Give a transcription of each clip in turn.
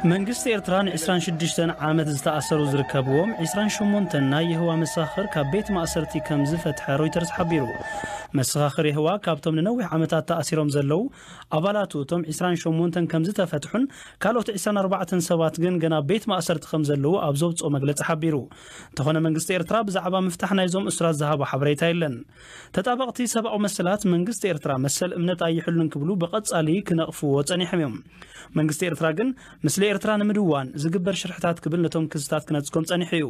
መንግስቲ ኤርትራ ን ዕስራን ሽዱሽተን ዓመት ዝተኣሰሩ ዝርከብዎም ዕስራን ሸሞንተን ናይ የህዋ መሰኻኽር ካብ ቤት ማእሰርቲ ከም ዝፈትሐ ሮይተርስ ሓቢሩ። መሰኻኽር የህዋ ካብቶም ንነዊሕ ዓመታት ተኣሲሮም ዘለዉ ኣባላቱ እቶም ዕስራን ሸሞንተን ከም ዝተፈትሑን ካልኦት ዕስራን ኣርባዕተን ሰባት ግን ገና ቤት ማእሰርቲ ከም ዘለዉ ኣብ ዘውፅኦ መግለፂ ሓቢሩ። እንተኾነ መንግስቲ ኤርትራ ብዛዕባ ምፍታሕ ናይዞም እሱራት ዝሃቦ ሓበሬታ የለን። ተጣበቕቲ ሰብኣዊ መሰላት መንግስቲ ኤርትራ መሰል እምነት ኣይሕሉን ክብሉ ብቐጻሊ ክነቕፍዎ ጸኒሖም እዮም። መንግስቲ ኤርትራ ግን ምስሊ ኤርትራ ንምድዋን ዝግበር ሽርሕታት ክብል ነቶም ክስታት ክነጽጎም ጸኒሑ እዩ።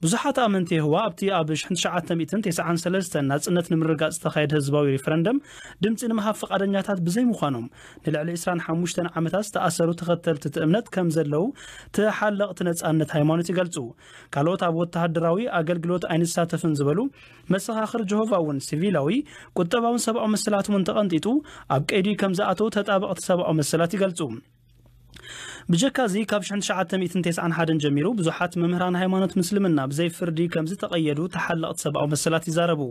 ብዙሓት ኣመንቲ የሆዋ ኣብቲ ኣብ ሽሕን ትሽዓተ ሚእትን ተስዓን ሰለስተን ናጽነት ንምርግጋጽ ዝተኻየደ ህዝባዊ ሪፈረንደም ድምጺ ንምሃብ ፍቓደኛታት ብዘይምዃኖም ንልዕሊ ዕስራን ሓሙሽተን ዓመታት ዝተኣሰሩ ተኸተልቲ እቲ እምነት ከም ዘለዉ ተሓለቕቲ ነጻነት ሃይማኖት ይገልጹ። ካልኦት ኣብ ወተሃደራዊ ኣገልግሎት ኣይንሳተፍን ዝበሉ መሰኻኽር ጀሆቫ እውን ሲቪላዊ፣ ቁጠባውን ሰብኣዊ መሰላት እውን ተቐንጢጡ ኣብ ቀይዲ ከም ዝኣተው ተጣበቕቲ ሰብኣዊ መሰላት ይገልጹ። ብጀካ እዚ ካብ ሽሕን ትሽዓተ ሚእትን ተስዓን ሓደን ጀሚሩ ብዙሓት መምህራን ሃይማኖት ምስልምና ብዘይ ፍርዲ ከም ዝተቐየዱ ተሓለቕቲ ሰብኣዊ መሰላት ይዛረቡ።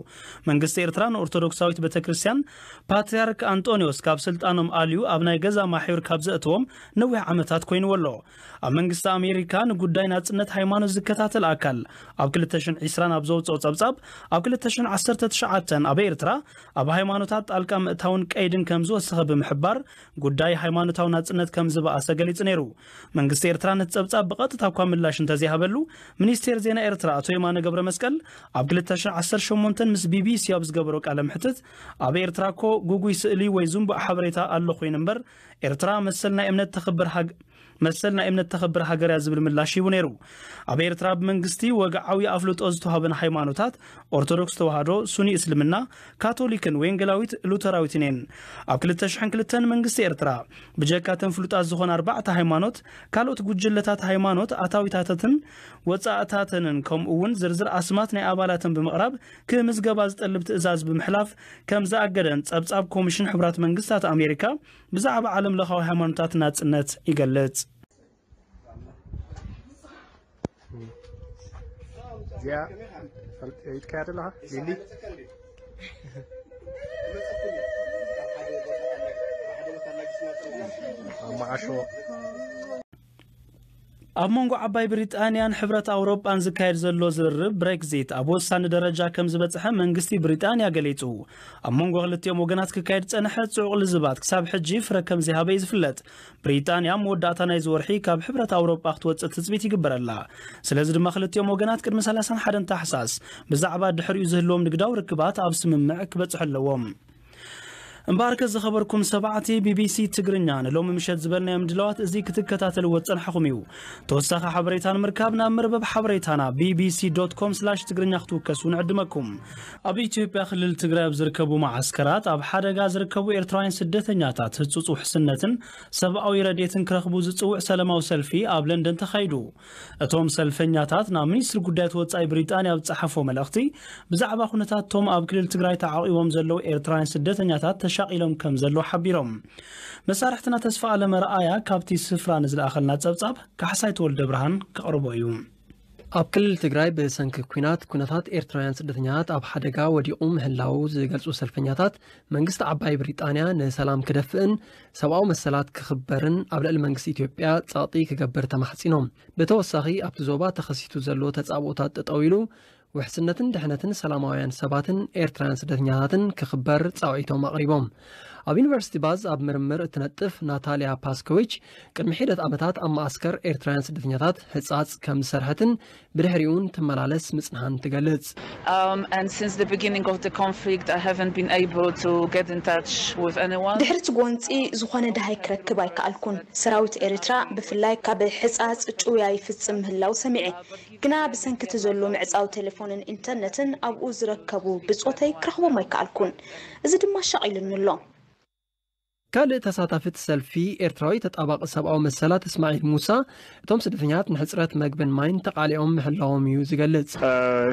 መንግስቲ ኤርትራ ንኦርቶዶክሳዊት ቤተክርስትያን ፓትርያርክ ኣንጦንዮስ ካብ ስልጣኖም ኣልዩ ኣብ ናይ ገዛ ማሕዩር ካብ ዘእተዎም ነዊሕ ዓመታት ኮይንዎ ኣሎ። ኣብ መንግስቲ ኣሜሪካ ንጉዳይ ናጽነት ሃይማኖት ዝከታተል ኣካል ኣብ ክልተ ሽሕን ዕስራን ኣብ ዘውጽኦ ጸብጻብ ኣብ ክልተ ሽሕን ዓሰርተ ትሽዓተን ኣብ ኤርትራ ኣብ ሃይማኖታት ጣልቃ ምእታውን ቀይድን ከም ዝወሰኸ ብምሕባር ጉዳይ ሃይማኖታዊ ናጽነት ከም ዝበኣሰ ገሊጹ ነይሩ። መንግስቲ ኤርትራ ነቲ ጸብጻብ ብቐጥታ እኳ ምላሽ እንተዘይሃበሉ፣ ሚኒስቴር ዜና ኤርትራ ኣቶ የማነ ገብረ መስቀል ኣብ ክልተ ሽሕን ዓሰርተ ሸሞንተን ምስ ቢቢሲ ኣብ ዝገበሮ ቃለ ምሕትት ኣብ ኤርትራ እኮ ጉጉይ ስእሊ ወይ ዝንቡዕ ሓበሬታ ኣሎ ኮይኑ እምበር ኤርትራ መሰል ናይ እምነት ተኽብር ሃግ መሰል ናይ እምነት ተኸብር ሃገር እያ ዝብል ምላሽ ሂቡ ነይሩ። ኣብ ኤርትራ ብመንግስቲ ወግዓዊ ኣፍልጦ ዝተዋህበን ሃይማኖታት ኦርቶዶክስ ተዋህዶ፣ ሱኒ እስልምና፣ ካቶሊክን ወንጌላዊት ሉተራዊትን እየን። ኣብ ክልተ ሽሕን ክልተን መንግስቲ ኤርትራ ብጀካ እተን ፍሉጣት ዝኾነ ኣርባዕተ ሃይማኖት ካልኦት ጉጅለታት ሃይማኖት ኣታዊታተትን ወጻእታተንን ከምኡ እውን ዝርዝር ኣስማት ናይ ኣባላተን ብምቕራብ ክምዝገባ ዝጠልብ ትእዛዝ ብምሕላፍ ከም ዝኣገደን ጸብጻብ ኮሚሽን ሕቡራት መንግስታት ኣሜሪካ ብዛዕባ ዓለም ለኻዊ ሃይማኖታት ናጽነት ይገልጽ። እዚኣ ፈልጥ ኢድካያ ዘለኻ ሊሊ ኣብ መዓሾ ኣብ መንጎ ዓባይ ብሪጣንያን ሕብረት ኣውሮጳን ዝካየድ ዘሎ ዝርርብ ብሬክዚት ኣብ ወሳኒ ደረጃ ከም ዝበጽሐ መንግስቲ ብሪጣንያ ገሊጹ። ኣብ መንጎ ክልቲኦም ወገናት ክካየድ ዝጸንሐ ጽዑቕ ልዝባት ክሳብ ሕጂ ፍረ ከም ዘይሃበ እዩ ዝፍለጥ። ብሪጣንያ መወዳእታ ናይዚ ወርሒ ካብ ሕብረት ኣውሮጳ ክትወጽእ ትጽቢት ይግበረላ። ስለዚ ድማ ክልቲኦም ወገናት ቅድሚ ሰላሳን ሓደን ታሕሳስ ብዛዕባ ድሕሪኡ ዝህልዎም ንግዳዊ ርክባት ኣብ ስምምዕ ክበጽሑ ኣለዎም። እምበኣርከ ዝኸበርኩም ሰማዕቲ ቢቢሲ ትግርኛ ንሎሚ ምሸት ዝበልናዮም ድለዋት እዚ ክትከታተልዎ ዝጸንሐኹም እዩ። ተወሳኺ ሓበሬታ ንምርካብ ናብ መርበብ ሓበሬታና ቢቢሲ ዶት ኮም ስላሽ ትግርኛ ክትውከሱ ንዕድመኩም። ኣብ ኢትዮጵያ ክልል ትግራይ ኣብ ዝርከቡ መዓስከራት ኣብ ሓደጋ ዝርከቡ ኤርትራውያን ስደተኛታት ህጹጽ ውሕስነትን ሰብኣዊ ረድኤትን ክረኽቡ ዝጽውዕ ሰላማዊ ሰልፊ ኣብ ለንደን ተኻይዱ። እቶም ሰልፈኛታት ናብ ሚኒስትሪ ጉዳያት ወጻኢ ብሪጣንያ ኣብ ዝጸሓፎ መልእኽቲ ብዛዕባ ኩነታቶም ኣብ ክልል ትግራይ ተዓቒቦም ዘለዉ ኤርትራውያን ስደተኛታት ተሻቒሎም ከም ዘለዉ ሓቢሮም። መሳርሕትና ተስፋ ኣለመርኣያ ካብቲ ስፍራ ንዝለኣኸልና ጸብጻብ ካሕሳይ ተወልደ ብርሃን ከቕርቦ እዩ። ኣብ ክልል ትግራይ ብሰንኪ ኲናት ኩነታት ኤርትራውያን ስደተኛታት ኣብ ሓደጋ ወዲቑ ምህላዉ ዝገልጹ ሰልፈኛታት መንግስቲ ዓባይ ብሪጣንያ ንሰላም ክደፍእን ሰብኣዊ መሰላት ክኽበርን ኣብ ልዕሊ መንግስቲ ኢትዮጵያ ጸቕጢ ክገብር ተማሕጺኖም። ብተወሳኺ ኣብቲ ዞባ ተኸሲቱ ዘሎ ተጻብኦታት ጠጠው ኢሉ ውሕስነትን ድሕነትን ሰላማውያን ሰባትን ኤርትራውያን ስደተኛታትን ክኽበር ጻውዒቶም ኣቕሪቦም። ኣብ ዩኒቨርሲቲ ባዝ ኣብ ምርምር እትነጥፍ ናታልያ ፓስኮቪች ቅድሚ ሒደት ዓመታት ኣብ መዓስከር ኤርትራውያን ስደተኛታት ህጻጽ ከም ዝሰርሐትን ብድሕሪኡን ትመላለስ ምጽንሓን ትገልጽ። Um, and since the beginning of the conflict, I haven't been able to get in touch with anyone. ድሕሪ እቲ ጎንጺ ዝኾነ ደሃይ ክረክብ ኣይከኣልኩን። ሰራዊት ኤርትራ ብፍላይ ካብ ሕጻጽ ጭውያ ይፍጽም ምህላው ሰሚዐ። ግና ብሰንኪ እቲ ዘሎ ምዕጻው ቴሌፎንን ኢንተርነትን ኣብኡ ዝረከቡ ብጾተይ ክረኽቦም ኣይከኣልኩን። እዚ ድማ ኣሻቒሉኒ ኣሎ። ካልእ ተሳታፊ እቲ ሰልፊ ኤርትራዊ ተጣባቒ ሰብኣዊ መሰላት እስማዒል ሙሳ እቶም ስደተኛታት ንሕጽረት መግብን ማይን ተቓሊዖም ምህላዎም እዩ ዝገልጽ።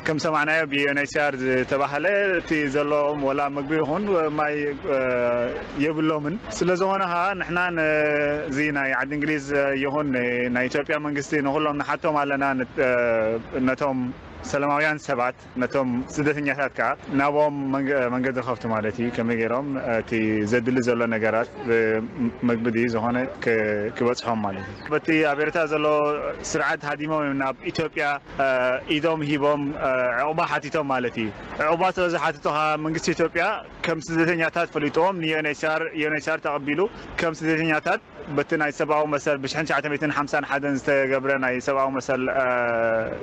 ከም ሰማዕናዮ ብ ዩኤንኤችሲኣር ዝተባህለ እቲ ዘለዎም ወላ ምግቢ ይኹን ማይ የብሎምን። ስለ ዝኾነ ኸዓ ንሕና ነዚ ናይ ዓዲ እንግሊዝ ይኹን ናይ ኢትዮጵያ መንግስቲ ንኹሎም ንሓቶም ኣለና ነቶም ሰላማውያን ሰባት ነቶም ስደተኛታት ከዓ ናብኦም መንገ- መንገዲ ከፍቱ ማለት እዩ። ከመይ ገይሮም እቲ ዘድሊ ዘሎ ነገራት ብመግቢ ድዩ ዝኾነ ክ- ክበፅሖም ማለት እዩ። በቲ ኣብ ኤርትራ ዘሎ ስርዓት ሃዲሞም እዮም ናብ ኢትዮጵያ ኢዶም ሂቦም ዕቑባ ሓቲቶም ማለት እዩ። ዕቑባ ስለ ዝሓትቱ ከዓ መንግስቲ ኢትዮጵያ ከም ስደተኛታት ፈሊጥዎም ንዩኤንኤችሲኣር ዩኤንኤችሲኣር ተቐቢሉ ከም ስደተኛታት በቲ ናይ ሰብኣዊ መሰል ብሽሕን ትሽዓተ ሚእትን ሓምሳን ሓደን ዝተገብረ ናይ ሰብኣዊ መሰል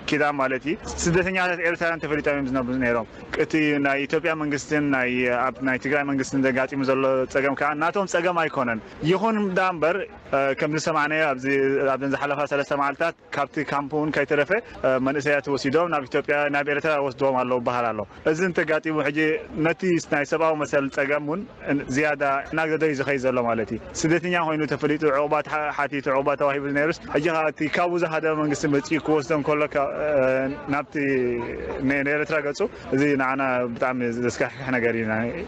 ኪዳን ማለት እዩ። ስደተኛታት ኤርትራውያን ተፈሊጦም እዮም ዝነብሩ ነይሮም። እቲ ናይ ኢትዮጵያ መንግስትን ናይ ኣብ ናይ ትግራይ መንግስትን ዘጋጢሙ ዘሎ ፀገም ከዓ ናቶም ፀገም ኣይኮነን። ይኹን ዳ እምበር ከም ዝሰማዕናዮ ኣብዚ ኣብዘን ዝሓለፋ ሰለስተ መዓልታት ካብቲ ካምፕ እውን ከይተረፈ መንእሰያት ወሲዶም ናብ ኢትዮጵያ ናብ ኤርትራ ወስድዎም ኣለዉ በሃል ኣሎ። እዚ እንተጋጢሙ ሕጂ ነቲ ናይ ሰብኣዊ መሰል ፀገም እውን ዝያዳ እናግደደ እዩ ዝኸይድ ዘሎ ማለት እዩ። ስደተኛ ኮይኑ ተፈሊጡ ዕቑባ ሓቲቱ ዕቑባ ተዋሂቡ ነይሩስ ሕጂ ከዓ እቲ ካብኡ ዝሃደመ መንግስቲ መፂኡ ክወስዶም ከሎ ናብቲ ንኤርትራ ገፁ እዚ ንዓና ብጣዕሚ ዘስካሕክሕ ነገር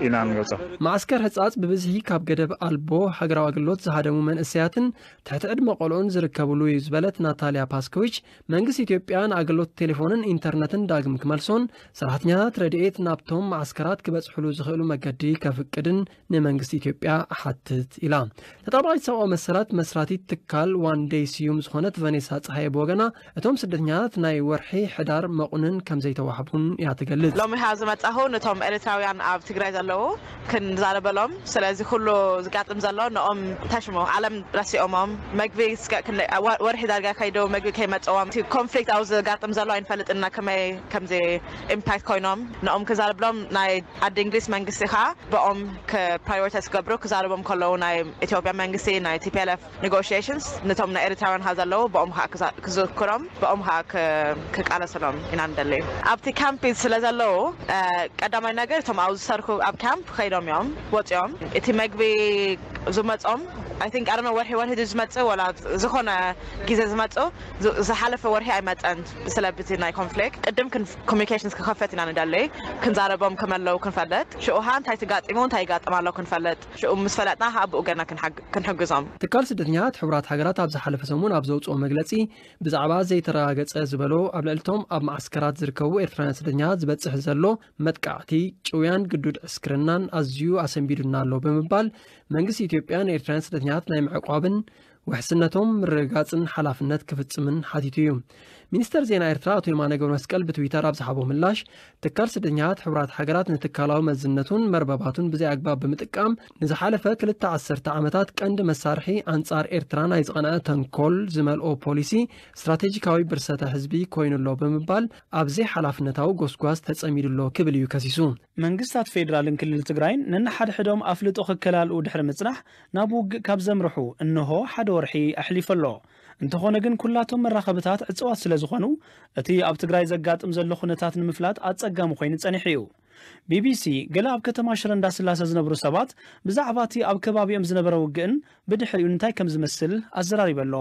ኢና ንገልፆ። ማዓስከር ሕፃፅ ብብዝሒ ካብ ገደብ ኣልቦ ሃገራዊ ኣገልግሎት ዝሃደሙ መንእሰያትን ትሕቲ ዕድመ ቆልዑን ዝርከብሉ እዩ ዝበለት ናታልያ ፓስኮቪች መንግስቲ ኢትዮጵያ ንኣገልግሎት ቴሌፎንን ኢንተርነትን ዳግም ክመልሶን ሰራሕተኛታት ረድኤት ናብቶም ማዓስከራት ክበፅሕሉ ዝኽእሉ መገዲ ከፍቅድን ንመንግስቲ ኢትዮጵያ እሓትት ኢላ። ተጣባቒት ሰብኣዊ መሰላት መስራቲት ትካል ዋን ደይ ስዩም ዝኾነት ቨኔሳ ፀሃየ ብወገና እቶም ስደተኛታት ናይ ወርሒ ሕዳር መቑንን ከም ዘይተዋህቡን እያ ትገልጽ። ሎሚ ኸኣ ዝመጻኹ ነቶም ኤርትራውያን ኣብ ትግራይ ዘለዉ ክንዛረበሎም። ስለዚ ኩሉ ዝጋጥም ዘሎ ንኦም ተሽሞ ዓለም ረሲኦሞም መግቢ እስከ ክንደይ ወርሒ ዳርጋ ከይዱ መግቢ ከይመጸዎም እቲ ኮንፍሊክት ኣብ ዝጋጥም ዘሎ ኣይንፈልጥና ከመይ ከምዚ ኢምፓክት ኮይኖም ንኦም ክዛረብሎም ናይ ዓዲ እንግሊዝ መንግስቲ ኸኣ ብኦም ፕራዮሪታይዝ ክገብሩ ክዛረቦም ከለዉ ናይ ኢትዮጵያ መንግስቲ ናይ ቲፒኤልኤፍ ኔጎሽሽንስ ነቶም ናይ ኤርትራውያን ካ ዘለዉ ብኦም ካ ክዝክሮም ብኦም ካ ክቃለሰሎም ኢና ንደሊ። ኣብቲ ካምፕ ስለ ዘለዉ ቀዳማይ ነገር እቶም ኣብ ዝሰርኩ ኣብ ካምፕ ከይዶም እዮም ወፂኦም እቲ መግቢ ዝመፆም I think ኣረመ ወርሒ ወርሒ ዝመፅእ ወላ ዝኾነ ግዜ ዝመፅእ ዝሓለፈ ወርሒ ኣይመፀን። ስለብቲ ናይ ኮንፍሊክት ቅድም ኮሚኒኬሽንስ ክኸፈት ኢና ንደሊ ክንዛረቦም ከመለዉ ክንፈልጥ ሽኡሃ እንታይ ትጋጢሙ እንታይ ይጋጥም ኣሎ ክንፈልጥ ሽኡ ምስ ፈለጥና ኣብኡ ገና ክንሕግዞም። ትካል ስደተኛታት ሕቡራት ሃገራት ኣብ ዝሓለፈ ሰሙን ኣብ ዘውፅኦ መግለፂ ብዛዕባ ዘይተረጋገፀ ዝበሎ ኣብ ልዕልቶም ኣብ ማዓስከራት ዝርከቡ ኤርትራውያን ስደተኛታት ዝበፅሕ ዘሎ መጥቃዕቲ፣ ጭውያን ግዱድ ዕስክርናን ኣዝዩ ኣሰንቢዱና ኣሎ ብምባል መንግስቲ ኢትዮጵያ ንኤርትራውያን ስደተኛታት ናይ ምዕቋብን ውሕስነቶም ምርግጋፅን ሓላፍነት ክፍፅምን ሓቲቱ እዩ። ሚኒስተር ዜና ኤርትራ ኣቶ የማነ ገብረመስቀል ብትዊተር ኣብ ዝሃቦ ምላሽ ትካል ስደተኛታት ሕቡራት ሃገራት ንትካላዊ መዝነቱን መርበባቱን ብዘይ ኣግባብ ብምጥቃም ንዝሓለፈ ክልተ ዓሰርተ ዓመታት ቀንዲ መሳርሒ ኣንጻር ኤርትራ ናይ ዝቐንዐ ተንኮል ዝመልኦ ፖሊሲ ስትራቴጂካዊ ብርሰተ ህዝቢ ኮይኑሎ ብምባል ኣብ ዘይሓላፍነታዊ ጎስጓስ ተጸሚዱሎ ክብል እዩ ከሲሱ። መንግስታት ፌዴራልን ክልል ትግራይን ነንሓድሕዶም ኣፍልጦ ክከላልኡ ድሕሪ ምጽናሕ ናብ ውግእ ካብ ዘምርሑ እንሆ ሓደ ወርሒ ኣሕሊፉ ኣሎ። እንተኾነ ግን ኩላቶም መራኸብታት ዕጽዋት ስለ ዝኾኑ እቲ ኣብ ትግራይ ዘጋጥም ዘሎ ኩነታት ንምፍላጥ ኣጸጋሚ ኮይኑ ጸኒሑ እዩ። ቢቢሲ ገለ ኣብ ከተማ ሽረ እንዳስላሰ ዝነብሩ ሰባት ብዛዕባ እቲ ኣብ ከባቢኦም ዝነበረ ውግእን ብድሕሪኡ እንታይ ከም ዝመስል ኣዘራሪቡ ኣሎ።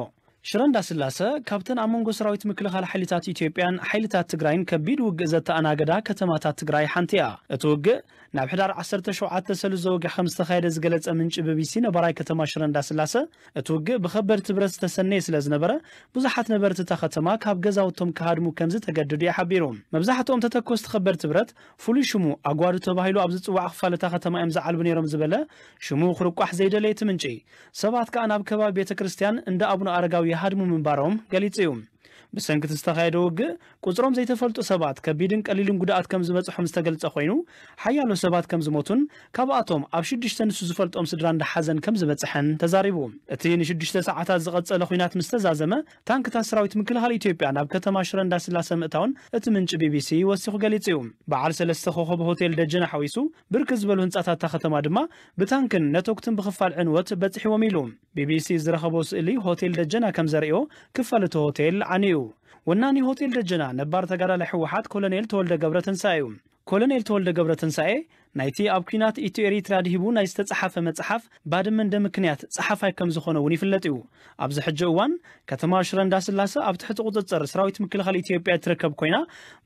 ሽረ እንዳስላሰ ካብተን ኣብ መንጎ ሰራዊት ምክልኻል ሓይልታት ኢትዮጵያን ሓይልታት ትግራይን ከቢድ ውግእ ዘተኣናገዳ ከተማታት ትግራይ ሓንቲ እያ። እቲ ውግእ ናብ ሕዳር ዓሰርተ ሸውዓተ ሰሉስ ዘወግሕ ከም ዝተኻየደ ዝገለጸ ምንጪ ቢቢሲ ነባራይ ከተማ ሽረ እንዳስላሰ እቲ ውግእ ብኸበድቲ ብረት ዝተሰነየ ስለ ዝነበረ ብዙሓት ነበርቲ እታ ከተማ ካብ ገዛውቶም ክሃድሙ ከም ዝተገደዱ እዩ ሓቢሩ። መብዛሕትኦም ተተኮስቲ ከበድቲ ብረት ፍሉይ ሽሙ ኣጓዱ ተባሂሉ ኣብ ዝጽዋዕ ክፋል እታ ከተማ እዮም ዝዓልቡ ነይሮም ዝበለ ሽሙ ክርቋሕ ዘይደለየ እቲ ምንጪ ሰባት ከኣ ናብ ከባቢ ቤተ ክርስትያን እንዳ ኣቡነ ኣረጋዊ ይሃድሙ ምንባሮም ገሊጹ እዩ። ብሰንኪ እቲ ዝተኻየደ ውግእ ቁጽሮም ዘይተፈልጡ ሰባት ከቢድን ቀሊልን ጉድኣት ከም ዝበጽሖም ዝተገልጸ ኮይኑ ሓያሎ ሰባት ከም ዝሞቱን ካብኣቶም ኣብ ሽዱሽተ ንሱ ዝፈልጦም ስድራ እንዳ ሓዘን ከም ዝበጽሐን ተዛሪቡ። እቲ ንሽዱሽተ ሰዓታት ዝቐጸለ ኲናት ምስ ተዛዘመ ታንክታት ሰራዊት ምክልኻል ኢትዮጵያ ናብ ከተማ ሽረ እንዳስላሰ ምእታውን እቲ ምንጪ ቢቢሲ ወሲኹ ገሊጹ እዩ። በዓል ሰለስተ ኮኸብ ሆቴል ደጀን ሓዊሱ ብርክት ዝበሉ ህንጻታት እታ ከተማ ድማ ብታንክን ነተኩትን ብኽፋል ዕንወት በጺሕዎም ኢሉ። ቢቢሲ ዝረኸቦ ስእሊ ሆቴል ደጀና ከም ዘርእዮ ክፋል እቲ ሆቴል ዓንዩ። ወናኒ ሆቴል ደጀና ነባር ተጋዳላይ ህወሓት ኮሎኔል ተወልደ ገብረ ትንሳኤ እዩ። ኮሎኔል ተወልደ ገብረ ትንሳኤ ናይቲ ኣብ ኲናት ኢትዮ ኤሪትራ ድሂቡ ናይ ዝተጻሓፈ መጽሓፍ ባድመ እንደ ምክንያት ጸሓፋይ ከም ዝኾነ እውን ይፍለጥ እዩ። ኣብዚ ሕጂ እዋን ከተማ ሽረ እንዳስላሰ ኣብ ትሕቲ ቁጽጽር ሰራዊት ምክልኻል ኢትዮጵያ እትርከብ ኮይና፣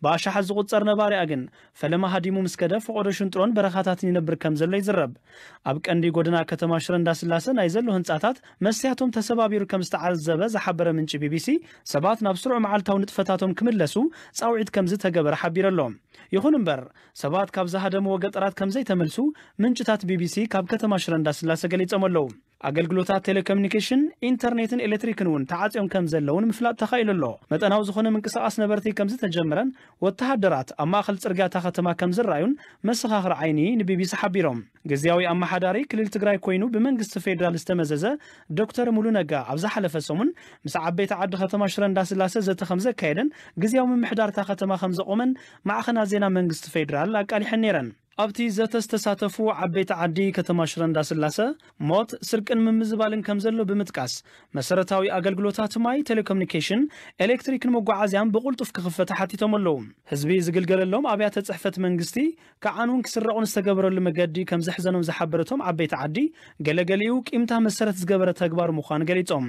ብኣሽሓት ዝቑጸር ነባሪኣ ግን ፈለማ ሃዲሙ ምስ ከደ ፈቖዶ ሽንጥሮን በረኻታትን ይነብር ከም ዘሎ ይዝረብ። ኣብ ቀንዲ ጎደና ከተማ ሽረ እንዳስላሰ ናይ ዘሎ ህንጻታት መስትያቶም ተሰባቢሩ ከም ዝተዓዘበ ዝሓበረ ምንጪ ቢቢሲ፣ ሰባት ናብ ስሩዕ መዓልታዊ ንጥፈታቶም ክምለሱ ጻውዒት ከም ዝተገበረ ሓቢሩ ኣሎ። ይኹን እምበር፣ ሰባት ካብ ዝሃደምዎ ገጠራት ከም ዘይተመልሱ ምንጭታት ቢቢሲ ካብ ከተማ ሽረ እንዳስላሰ ገሊጾም ኣለዉ። ኣገልግሎታት ቴሌኮሙኒኬሽን፣ ኢንተርኔትን ኤሌክትሪክን እውን ተዓጽዮም ከም ዘለዉ ንምፍላጥ ተኻኢሉ ኣሎ። መጠናዊ ዝኾነ ምንቅስቓስ ነበርቲ ከም ዝተጀመረን ወተሃደራት ኣብ ማእኸል ጽርግያ እታ ከተማ ከም ዝረኣዩን መሰኻኽር ዓይኒ ንቢቢሲ ሓቢሮም። ግዝያዊ ኣመሓዳሪ ክልል ትግራይ ኮይኑ ብመንግስቲ ፌዴራል ዝተመዘዘ ዶክተር ሙሉ ነጋ ኣብ ዝሓለፈ ሰሙን ምስ ዓበይቲ ዓዲ ከተማ ሽረ እንዳስላሰ ዘተ ከም ዘካየደን ግዝያዊ ምምሕዳር እታ ከተማ ከም ዘቖመን ማዕኸናት ዜና መንግስቲ ፌዴራል ኣቃሊሐን ነይረን። ኣብቲ ዘተ ዝተሳተፉ ዓበይቲ ዓዲ ከተማ ሽረ እንዳስላሰ ሞት፣ ስርቅን ምምዝባልን ከም ዘሎ ብምጥቃስ፣ መሰረታዊ ኣገልግሎታት ማይ፣ ቴሌኮሙኒኬሽን፣ ኤሌክትሪክን መጓዓዝያን ብቕልጡፍ ክኽፈት ሓቲቶም ኣለዉ። ህዝቢ ዝግልገለሎም ኣብያተ ጽሕፈት መንግስቲ ክዓንውን ክስረቑን ዝተገበረሉ መገዲ ከም ዘሕዘኖም ዝሓበረቶም ዓበይቲ ዓዲ፣ ገለገሊኡ ቂምታ መሰረት ዝገበረ ተግባር ምዃኑ ገሊጾም።